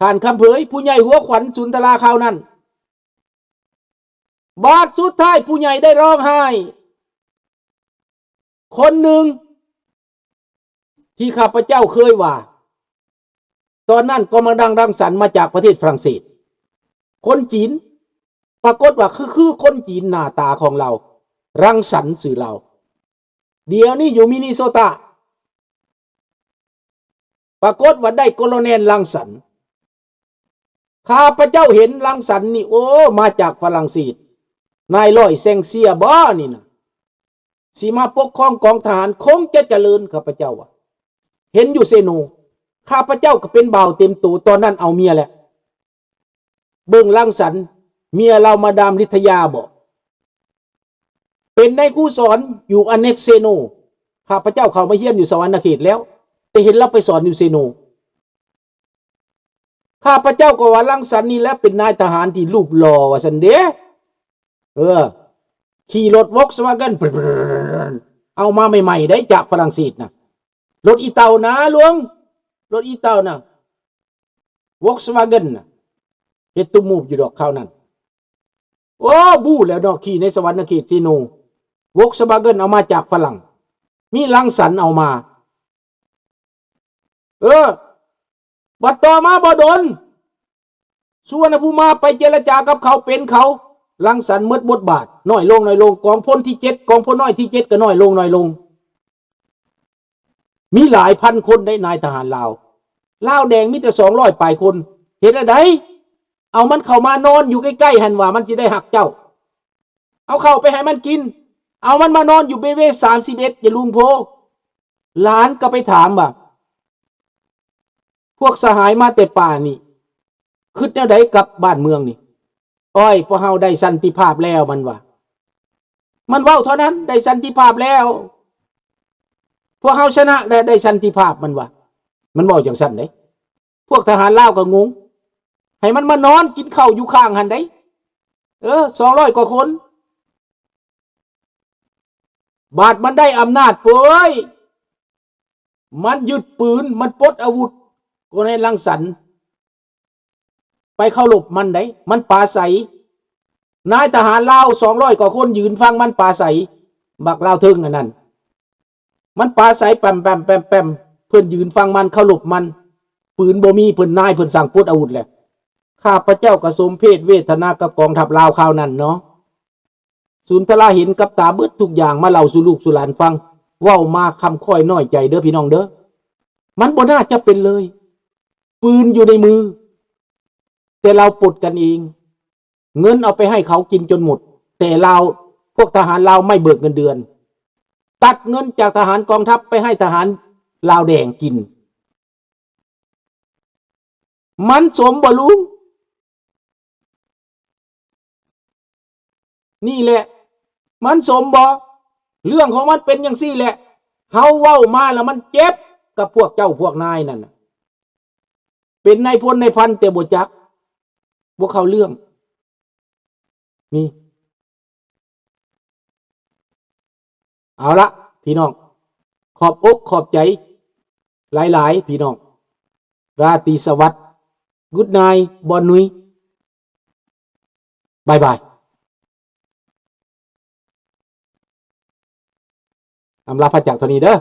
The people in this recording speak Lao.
ທ່ານຄຳເຜີຍ ຜູ້ໃຫຍ່ຫົວຂວັນສຸນທະລາຄາວນັ້ນ. ບາດສຸດທ້າຍຜູ້ໃຫຍ່ໄດ້ຮ້ອງໄຫ້ ຄົນໜຶ່ງທີ່ຂ້າພະເຈົ້າເຄີຍວ່າ ຕອນນັ້ນກໍມາດັງລັງສັນມາຈາກປະເທດຝຣັ່ງເສດ ຄົນຈີນ ປາກົດວ່າຄື ຄືຄົນຈີນໜ້າຕາຂອງລາວ ລັງສັນຊື່ລາວ ດຽວນີ້ຢູ່ມິນນີໂຊຕາ ປາກົດວ່າໄດ້ໂກໂລແນນລັງສັນ ຂ້າພະເຈົ້າເຫັນລັງສັນນີ້ ໂອ້ ມາຈາກຝຣັ່ງເສດ ນາຍຮ້ອຍແຊງເຊຍບໍນີ້ນະ ຊິມາປົກຄອງກອງທະຫານ ຄົງຈະຈະເລີນ ຂ້າພະເຈົ້າວ່າ ເຫັນຢູ່ເຊໂນ ຂ້າພະເຈົ້າກໍເປັນບ່າວເຕັມໂຕ ຕອນນັ້ນເອົາເມຍແລ້ວ ເບິ່ງລັງສັນ ເມຍລາວມາດາມລິດທະຍາບໍ ເປັນນາຍຄູສອນຢູ່ອາເນັກເຊໂນ ຂ້າພະເຈົ້າເຂົ້າມາຮຽນຢູ່ສະຫວັນນະເຂດແລ້ວ ແຕ່ເຫັນລາວໄປສອນຢູ່ເຊໂນ ຂ້າພະເຈົ້າກໍວ່າລັງສັນນີ້ແຫຼະເປັນນາຍທະຫານທີ່ຮູບຫຼໍ່ວ່າຊັ້ນເດ ເອີ ຂີ່ລົດ Volkswagen ເອົາມາໃໝ່ໆໄດ້ຈາກຝຣັ່ງເສດນະ ລົດອີ່ເຕົ່ານະຫຼວງ ລົດອີ່ເຕົ່ານະ Volkswagen ນະ ເຮັດຕຸບມູບຢູ່ດອກຄາວນັ້ນ ໂອ້ ບູ້ແລ້ວເນາະ ຂີ່ໃນສະຫວັນນະເຂດເຊໂນ Volkswagen ເອົາມາຈາກຝຣັ່ງ ມີລັງສັນເອົາມາ ເອີ ບັດຕໍ່ມາບໍ່ດົນ ສຸວັນນະພູມາໄປເຈລະຈາກັບເຂົາ ເປັນເຂົາ ລັງສັນໝົດບົດບາດ ນ້ອຍລົງ ນ້ອຍລົງ ກອງພົນທີເຈັດ ກອງພົນນ້ອຍທີເຈັດກໍນ້ອຍລົງ ນ້ອຍລົງ ມີຫຼາຍພັນຄົນໄດ໋ນາຍທະຫານລາວ ລາວແດງມີແຕ່ສອງຮ້ອຍປາຍຄົນ ເຮັດແນວໃດ ເອົາມັນເຂົ້າມານອນຢູ່ໃກ້ໆຫັ້ນວ່າມັນຊິໄດ້ຮັກເຈົ້າ ເອົາເຂົ້າໄປໃຫ້ມັນກິນ ເອົາມັນມານອນຢູ່ B W ສາມສິບເອັດ ຢາລຸງໂພ ຫຼານກໍໄປຖາມວ່າ ພວກສະຫາຍມາແຕ່ປ່ານີ້ ຄິດແນວໃດກັບບ້ານເມືອງນີ້? ໂອ້ຍ ພວກເຮົາໄດ້ສັນຕິພາບແລ້ວ ມັນວ່າ ມັນເວົ້າເທົ່ານັ້ນ ໄດ້ສັນຕິພາບແລ້ວ ພວກເຮົາຊະນະແລ້ວ ໄດ້ສັນຕິພາບ ມັນວ່າ ມັນເວົ້າຈັ່ງຊັ້ນເດ້ ພວກທະຫານລາວກໍງົງ ໃຫ້ມັນມານອນກິນເຂົ້າຢູ່ຂ້າງຫັ້ນໃດ໋ ເອີ ສອງຮ້ອຍກວ່າຄົນ ບາດມັນໄດ້ອຳນາດ ໂອ້ຍ ມັນຍຶດປືນ ມັນປົດອາວຸດ ກໍໃນລັງສັນ ໄປເຄົາລົບມັນໃດ໋ ມັນປາໄສ ນາຍທະຫານລາວສອງຮ້ອຍກວ່າຄົນຢືນຟັງມັນປາໄສ ບັກລາວເທິງອັນນັ້ນ ມັນປາໄສແປມໆໆໆ ເພິ່ນຢືນຟັງມັນ ເຄົາລົບມັນ ປືນບໍ່ມີ ເພິ່ນນາຍເພິ່ນສັ່ງປົດອາວຸດແລ້ວ ຂ້າພະເຈົ້າກໍສົມເພດເວທະນາກັບກອງທັບລາວຄາວນັ້ນເນາະ ສຸນທະລາເຫັນກັບຕາເບິດທຸກຢ່າງ ມາເລົ່າສູ່ລູກສູ່ຫຼານຟັງ ເວົ້າມາຄຳຂ້ອຍນ້ອຍໃຈເດີພີ່ນ້ອງເດີ ມັນບໍ່ໜ້າຈະເປັນເລີຍ ປືນຢູ່ໃນມື ແຕ່ລາວປົດກັນເອງ ເງິນເອົາໄປໃຫ້ເຂົາກິນຈົນໝົດ ແຕ່ລາວ ພວກທະຫານລາວໄມ່ເບີກເງິນເດືອນ ຕັດເງິນຈາກທະຫານກອງທັບໄປໃຫ້ທະຫານລາວແດງກິນ ມັນສົມບໍ່ລຸງ? ນີ້ແຫຼະ ມັນສົມບໍ່? ເລື່ອງຂອງມັນເປັນຈັ່ງຊີ້ແຫຼະ ເຮົາເວົ້າມາແລ້ວມັນເຈັບກັບພວກເຈົ້າພວກນາຍນັ້ນນະ ເປັນນາຍພົນນາຍພັນແຕ່ບໍ່ຈັກ ບໍ່ເຂົ້າເລື່ອງ ນີ້ ເອົາລະພີ່ນ້ອງ ຂອບອົກຂອບໃຈຫຼາຍໆ ພີ່ນ້ອງ ລາຕີສະຫວັດ Good night ບ່ອນນຸຍ ບາຍບາຍ ອຳລາພາຈາກເທົ່ານີ້ເດີ.